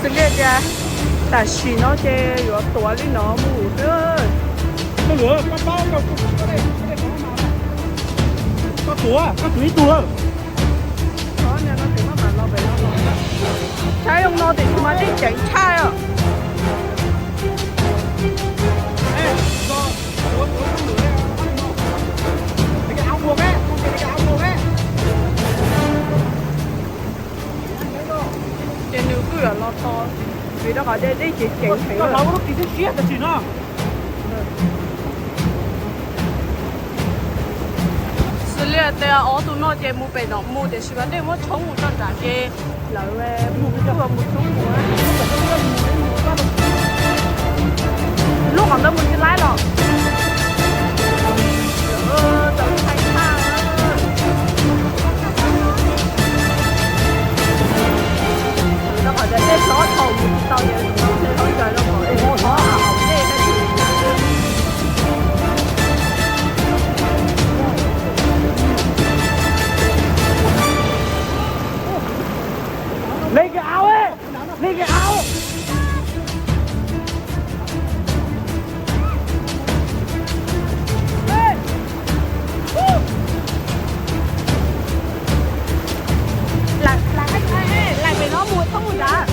Xws li tias tam sim no ces yuav tuav li no mus xwb. Koj tuav, koj tuav ib tug lawm. Saib zoo no tias tus mas dej ceev tshaj os. Ces nws kuj yuav los tos, vim rau qhov tias dej ceev ceev heev lawm. Xws li tias ob tug no ces mus pem no mus tiam sis mas dej muab tshoob mus rau nram ces lawv mus kuj mus tshoob mus. Lub qhov ntawd mus tsis laib los. Tau thaij tag. Rau qhov tias dej hlob thaum mus tsis tau ces tus no hle hlob ncaws rau qhov dej hlob hauv dej thiab. Hle kiag av, hle kiag av. Lam pem no mus txhob mus nrad.